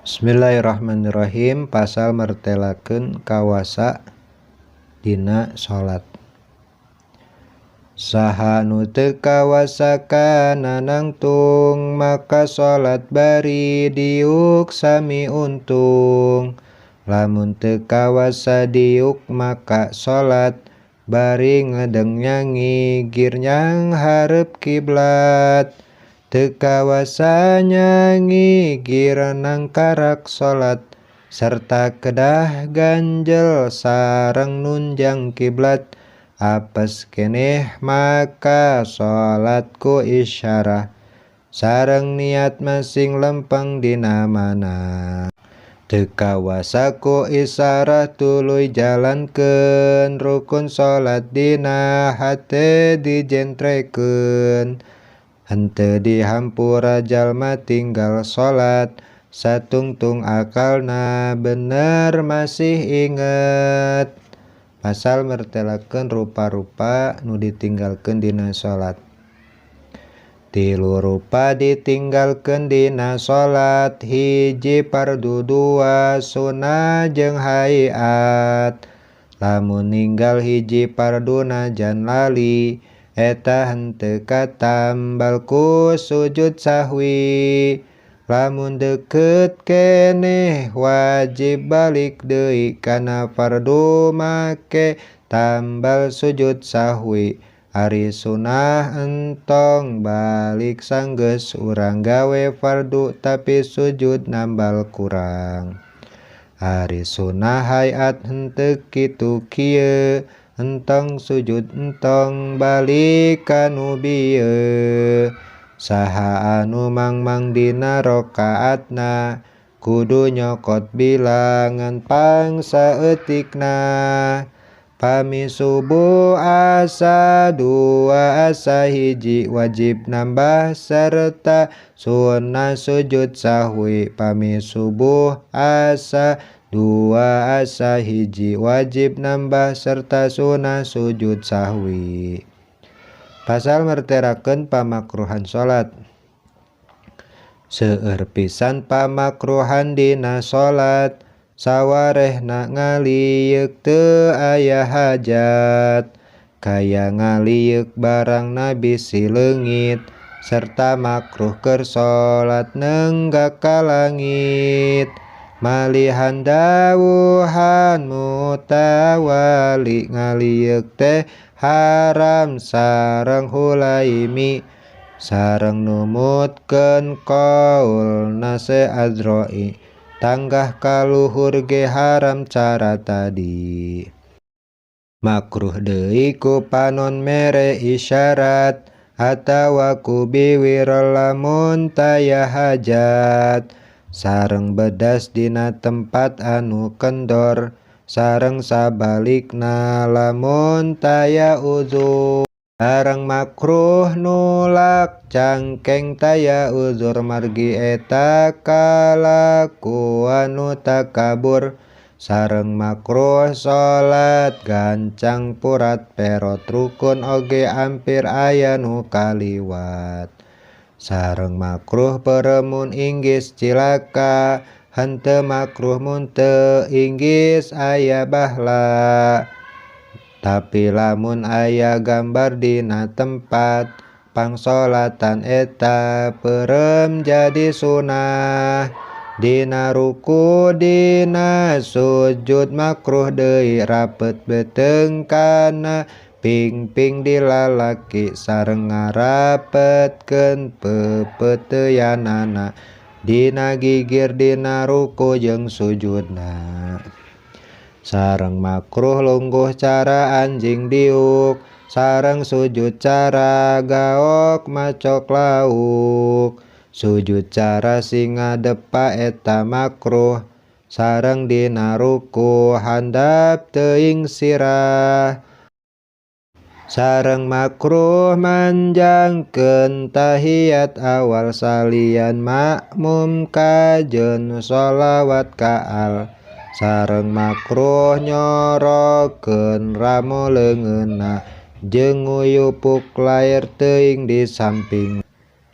Bismillahirrahmanirrahim. Pasal mertelakeun kawasa dina salat. Saha nu teu kawasa kana nangtung, maka salat bari diuk sami untung. Lamun teu kawasa diuk, maka salat bari ngedeng nyangigir nyanghareup kiblat. Teu kawasa nyangigir nangkarak salat serta kedah ganjel sareng nunjang kiblat. Apes keneh maka salat ku isyarah sareng niat masing lempeng dina manah. Teu kawasa ku isyarah, tuluy jalankeun rukun salat, dina hate dijentrekeun. Henteu dihampura jalma tinggal salat satungtung akalna bener masih inget. Pasal mertelakeun rupa-rupa nu ditinggalkeun dina salat. Tilu rupa ditinggalkeun dina salat: hiji fardu, dua sunah, jeung haiat. Lamun ninggal hiji fardu najan lali, eta henteu katambal ku sujud sahwi. Lamun deukeut keneh, wajib balik deui kana fardu make tambal sujud sahwi. Ari sunah entong balik sanggeus urang gawe fardu, tapi sujud nambal kurang. Ari sunah haiat henteu kitu kieu, entong sujud, entong balik ka nu bieu. Saha anu mangmang dina rakaatna, kudu nyokot bilangan pangsaeutikna. Pami subuh asa dua asa hiji, wajib nambah serta sunnah sujud sahwi. Pami subuh asa dua asa hiji, wajib nambah serta sunnah sujud sahwi. Pasal mertelakeun pamakruhan salat. Seueur pisan pamakruhan dina salat, sawarehna ngalieuk teu aya hajat, kaya ngalieuk barangna bisi leungit, serta makruh keur salat nenggak ka langit. Malihan dawuhan mutawali, ngalieuk teh haram sareng Hulaimi sareng numutkeun qaulna Syekh Azra'i, tanggah ka luhur ge haram cara tadi. Makruh deui ku panon mere isyarat atawa ku biwir lamun taya hajat, sareng bedas dina tempat anu kendor, sareng sabalikna lamun taya uzur. Sareng makruh nulak cangkeng taya uzur, margi eta kalakuan nu takabur. Sareng makruh salat gancang purat perot, rukun oge ampir aya nu kaliwat. Sareng makruh peureum mun inggis cilaka, henteu makruh mun teu inggis aya bahla. Tapi lamun aya gambar dina tempat pangsolatan, eta peureum jadi sunah. Dina ruku, dina sujud makruh deui rapet beuteung kana pingping di lalaki sareng ngarapetkeun peupeuteuyanana dina gigir dina ruku jeung sujudna. Sareng makruh lungguh cara anjing diuk, sareng sujud cara gaok macok lauk. Sujud cara singa depa eta makruh, sareng dina ruku handap teuing sirah. Sareng makruh manjangkeun tahiyat awal salian makmum kajeun sholawat ka al. Sareng makruh nyorokeun ramo leungeunna jeung nguyupuk lair teuing di samping.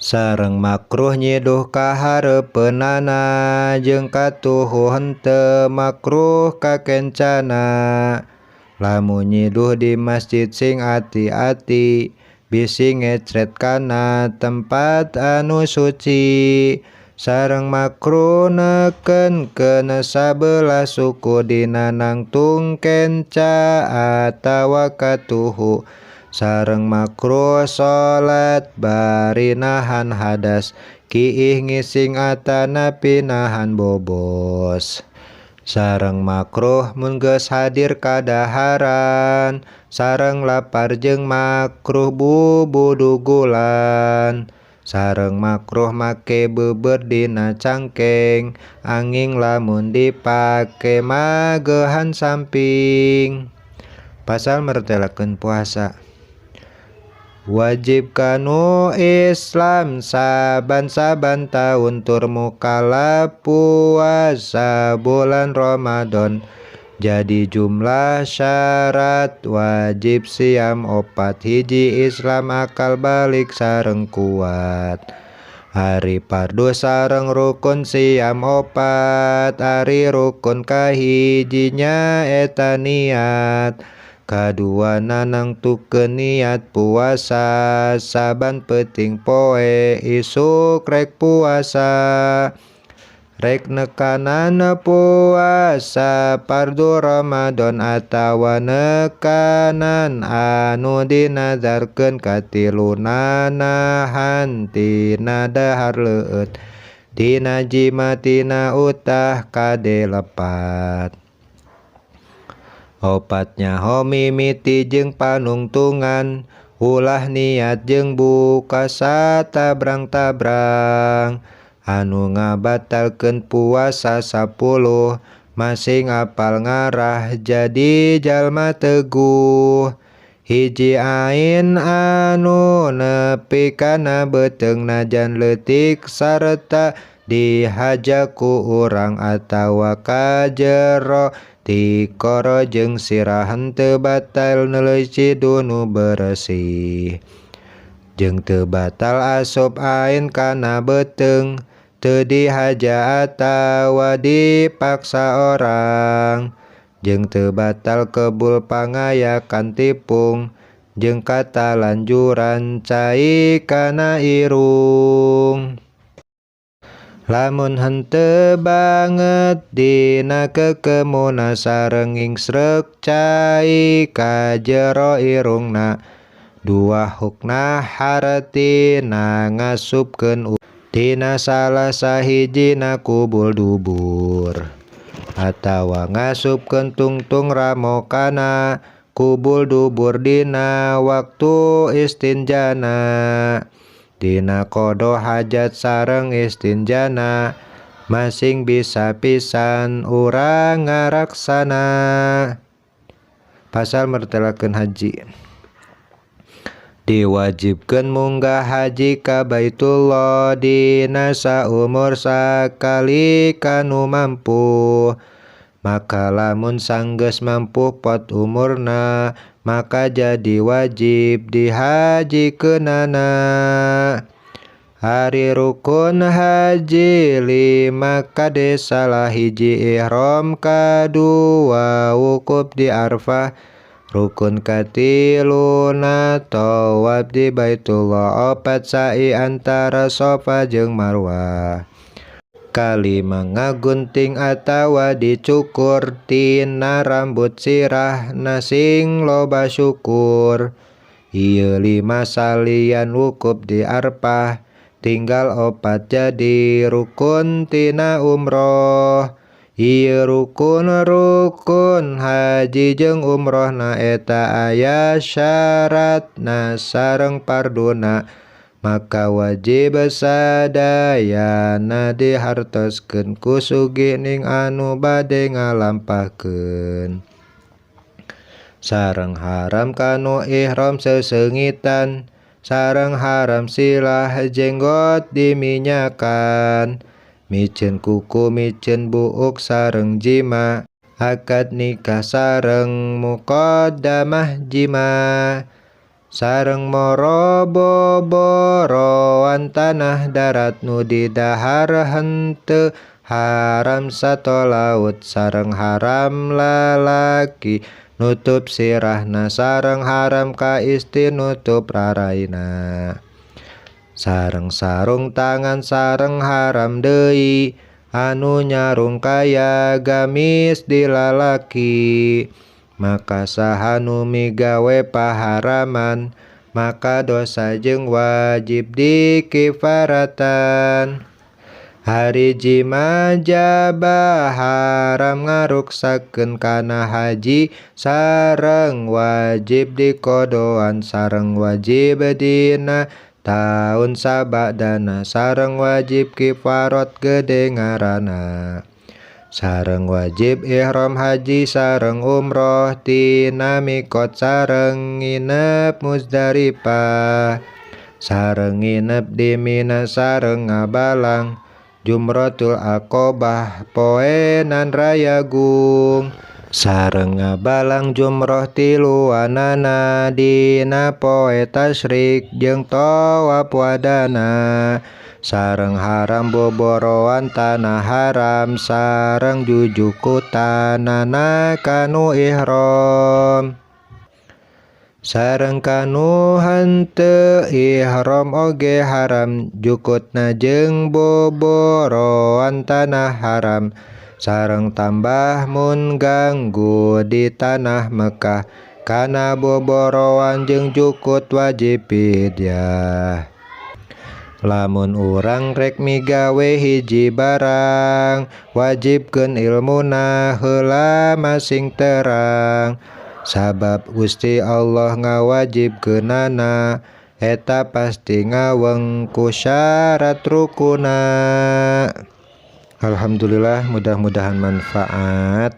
Sareng makruh nyiduh ka hareupeunana jeung katuhu henteu makruh ka kencana. Lamun nyiduh di masjid sing ati-ati bisi ngecret kana tempat anu suci. Sareng makruh nekenkeun sabelah suku dina nangtung kenca atawa katuhu. Sareng makruh salat bari nahan hadas kiih ngising atanapi nahan bobos. Sareng makruh mun geus hadir kadaharan sareng lapar jeung makruh bubudugulan. Sareng makruh make beubeud dina cangkeng anging lamun dipake magehan samping. Pasal mertelakeun puasa. Wajib kanu Islam saban-saban taun tur mukallaf puasa bulan Ramadan. Jadi jumlah syarat wajib siam 4 hiji Islam akal balik sareng kuat. Ari fardu sareng rukun siam 4 ari rukun kahijinya eta niat. Kadua nangtukeun niat puasa saban peuting poe isuk rek puasa. Rek nekanan puasa fardu Ramadan atawa nekanan anu dinazarkeun katiluna nahan tina dahar leueut tina jima tina utah kade lepat. Opatnya homimiti jeung panungtungan ulah niat jeung buka satabrang-tabrang. Anu ngabatalkeun puasa 10 masing apal ngarah jadi jalma teguh. Hiji ain anu nepi kana beuteung najan leutik sarta dihaja ku urang atawa ka jero tikoro jeung sirah henteu batal neuleuy cidu nu beresih. Jeung teu batal asup ain kana beuteung teu dihaja atawa dipaksa orang. Jeung teu batal kebul pangayakan tipung jeung katalanjuran cai kana irung. Lamun henteu banget dina kekemuna sareng ngingsrek cai ka jero irungna. Dua hukna hartina ngasupkeun tina salah sahijina kubul dubur atawa ngasupkeun tungtung ramokana kubul dubur dina waktu istinjana. Dina qada hajat sareng istinjana masing bisa pisan urang ngaraksana. Pasal mertelakeun haji. Diwajibkeun munggah haji ka Baitullah dina saumur sakali kanu mampu. Maka lamun sanggeus mampu pot umurna maka jadi wajib dihajikeunana. Ari rukun haji 5 kade salah hiji ihram kadua wukuf di Arfah. Rukun katiluna tawaf di Baitullah 4 sa'i antara Sofa jeung Marwah. Kalima ngagunting atawa dicukur tina rambut sirah sing loba syukur. Ieu 5 salian wukuf di Arfah tinggal 4 jadi rukun tina umroh. Ieu rukun-rukun haji jeung umrohna eta aya syaratna sareng farduna. Maka wajib sadayana dihartoskeun ku sugih ning anu bade ngalampahkeun. Sareng haram kanu ihram seseungitan sareng haram silah jenggot diminyakan. Miceun kuku miceun buuk sareng jima akad nikah sareng muqaddamah jima. Sareng moro boboroan tanah darat nu didahar henteu haram sato laut sareng haram lalaki nutup sirahna sareng haram ka istri nutup raraina. Sareng sarung tangan sareng haram deui anu nyarung kaya gamis di lalaki. Maka saha nu migawe paharaman maka dosa jeung wajib dikifaratan. Hari jima jaba haram ngaruksakeun kana haji sareng wajib dikodoan sareng wajib dina taun sabadana sareng wajib kifarot gede ngaranna. Sareng wajib ihram haji sareng umroh tina mikot sareng nginep Muzdalifah sareng nginep di Mina sareng ngabalang Jumratul Aqobah poenan rayagung. Sareng ngabalang jumroh tiluanana dina poe tasyrik jeung tawaf wadana. Sareng haram boboroan tanah haram sareng jujukutanana kanu ihram. Sareng kanu henteu ihram oge haram jukutna jeung boboroan tanah haram. Sareng tambah mun ganggu di tanah Mekah kana boboroan jeung jukut wajib fidyah. Lamun urang rek migawe hiji barang wajibkeun ilmuna heula masing terang. Sabab Gusti Allah ngawajibkeunana eta pasti ngaweng ku syarat rukuna. Alhamdulillah, mudah-mudahan manfaat.